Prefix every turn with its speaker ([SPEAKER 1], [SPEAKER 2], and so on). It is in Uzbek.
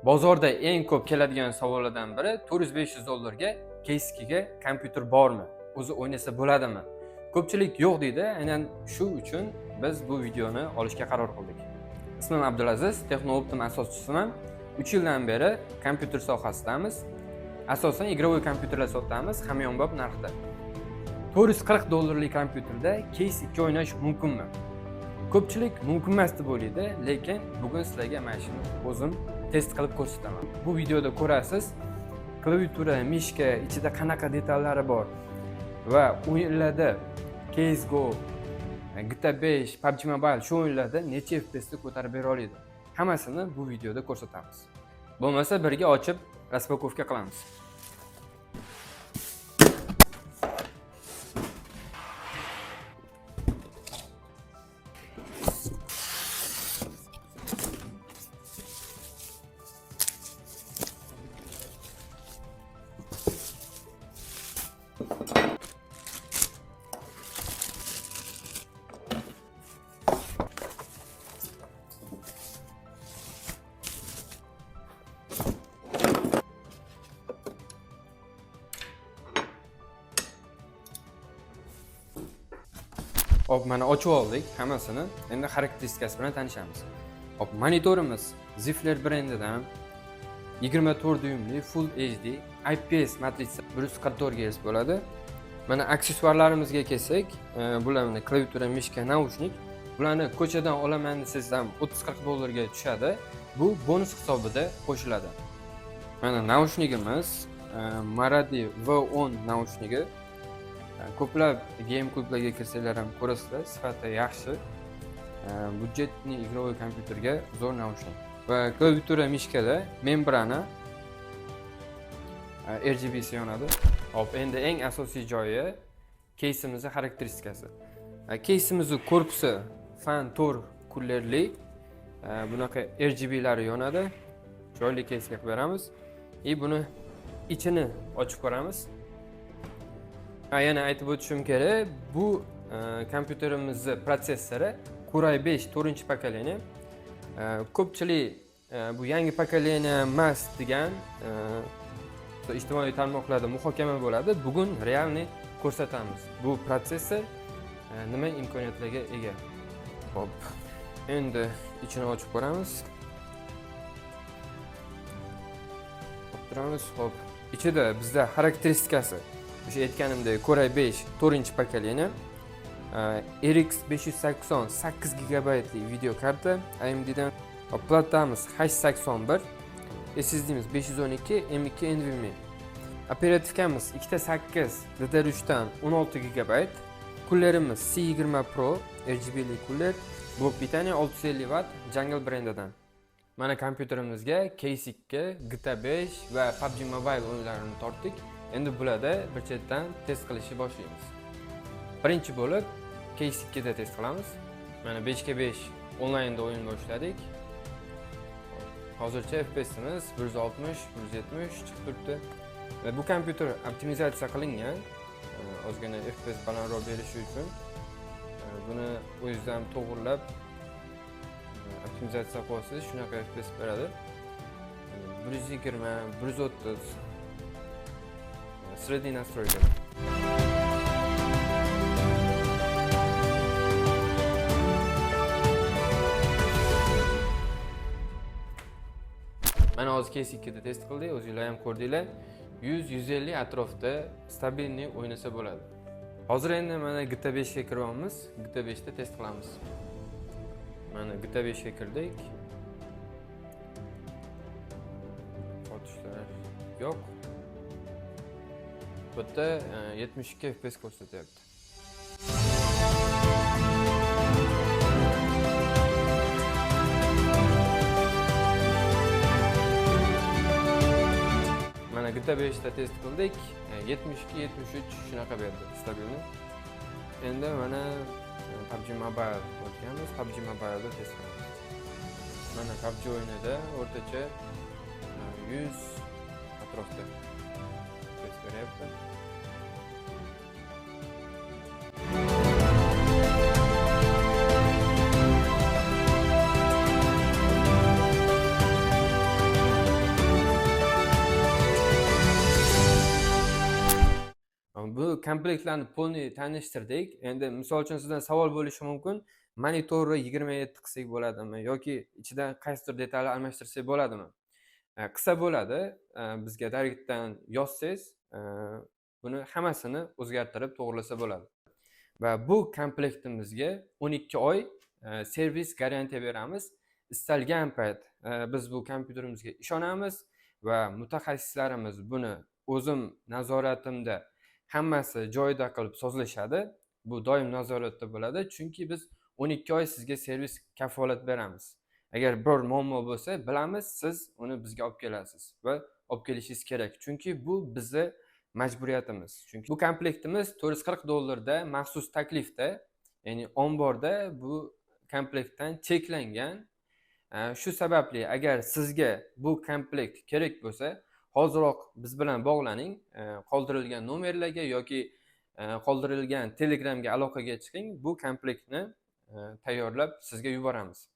[SPEAKER 1] Bozorda eng ko'p keladigan savollardan biri 400-500 dollarga Case 2ga kompyuter bormi? O'zi o'ynasa bo'ladimi? Ko'pchilik yo'q deydi. Aynan shu uchun biz bu videoni olishga qaror qildik. Ismim Abdulaziz, Texnooptim asoschisiman. 3 yildan beri kompyuter sohasidamiz. Asosan игровой kompyuterlar sotamiz, hamyonbop narxda. 440 dollarlik kompyuterda Case 2 o'ynash mumkinmi? Ko'pchilik mumkin emas deb o'ylaydi, lekin bugun sizlarga mana shuni o'zim test qilib ko'rsataman. Bu videoda ko'rasiz, klaviatura, мышка, ichida qanaqa detallari bor va o'yinlarda CS:GO, GTA 5, PUBG Mobile shu o'yinlarda necha FPS ni ko'tarib bera oladi. Hammasini bu videoda ko'rsatamiz. Bo'lmasa birga ochib распаковка qilamiz. Hop, mana ochib oldik hammasini. Endi xarakteristikasi bilan tanishamiz. Hop, monitorimiz Zifler brendidan 24 dyumli Full HD IPS matritsa 144 Hz bo'ladi. Mana aksessuarlarimizga kelsak, bular mana klaviatura, мышка, наушник. Bularni ko'chadan olaman desangiz ham 30-40 dollarga tushadi. Bu bonus hisobida qo'shiladi. Mana наушник imiz Maradi V10 наушник i. Ko'plab game klublarga kirsanglar ham ko'rasizlar, sifati yaxshi. Бюджетный игровой kompyuterga zo'r наушник. Va klaviatura, мышка da membrana RGBsi yonadi. Hop, endi eng asosiy joyi keysimizni xarakteristikasi. Keysimizni korpusi fan 4 kullerli. Bunaqa RGBlari yonadi. Chiroyli keysga qilib beramiz. И buni ichini ochib ko'ramiz. Ha, yana aytib o'tishim kerak, bu kompyuterimizni protsessori Core i5 4-поколение. Ko'pchilik bu yangi поколение emas degan ijtimoiy tarmoqlarda muhokama bo'ladi. Bugun реальный ko'rsatamiz. Bu protsessor nima imkoniyatlarga ega. Hop. Endi ichini ochib ko'ramiz. Olib turamiz. Hop. Ichida bizda xarakteristikasi o'sha aytganimdek Core i5 4-поколение. RX 580 8 gigabaytli video karta AMD'dan. Hop, platamiz H81, SSD'miz 512 M.2 NVMe. Оперативка miz 2.8 DDR3 dan 16 gigabayt. Kullerimiz C20 Pro RGB'li kuller. Blok питания 650 watt Jungle brendidan. Mana kompyuterimizga Case 2, GTA 5 va PUBG Mobile o'yinlarini tortdik. Endi bularda bir chetdan test qilishni boshlaymiz. Birinchi bo'lib Case 2 da test qilamiz. Mana 5 ga 5 onlaynda o'yin boshladik. Hozircha FPSimiz 160, 170 chiqib turibdi. Va bu kompyuter optimizatsiya qilingan. Ozgina FPS balandroq berishi uchun buni o'zingizdan ham to'g'irlab optimizatsiya qilib olsangiz shunaqa FPS beradi. 120, 130 средний настройка. Mana hozir Case 2 da test qildik, o'zinglar ham ko'rdinglar. 100-150 atrofda стабильный o'ynasa bo'ladi. Hozir endi mana GTA 5 ga kiryapmiz. GTA 5 da test qilamiz. Mana GTA 5 ga kirdik. Qotishlar yo'q. Bu yerda 72 FPS ko'rsatyapti. Mana GTA 5 da test qildik. 72-73 shunaqa berdi стабильный. Endi mana PUBG Mobile o'tganmiz. PUBG Mobile'da test qilamiz. Mana PUBG o'yinida o'rtacha 100 atrofda FPS beryapti. Bu komplektlarni полный tanishtirdik. Endi, misol uchun, sizdan savol bo'lishi mumkin: monitorni 27 qilsak bo'ladimi yoki ichidan qaysidir detalni almashtirsak bo'ladimi? Qilsa bo'ladi. Bizga direktdan yozsangiz, buni hammasini o'zgartirib, to'g'irlasa bo'ladi. Va bu komplektimizga 12 oy servis garantiya beramiz. Istalgan payt biz bu kompyuterimizga ishonamiz va mutaxassislarimiz buni o'zim nazoratimda hammasi joyida qilib sozlashadi. Bu doim nazoratda bo'ladi, chunki biz 12 oy sizga servis kafolat beramiz. Agar biror muammo bo'lsa, bilamiz, siz uni bizga olib kelasiz va olib kelishingiz kerak, chunki bu bizni majburiyatimiz. Chunki bu komplektimiz 440 dollarda maxsus taklifda, ya'ni omborda bu komplektdan cheklangan. Shu sababli agar sizga bu komplekt kerak bo'lsa, hoziroq biz bilan bog'laning. Qoldirilgan nomerlarga yoki qoldirilgan Telegramga aloqaga chiqing. Bu komplektni tayyorlab sizga yuboramiz.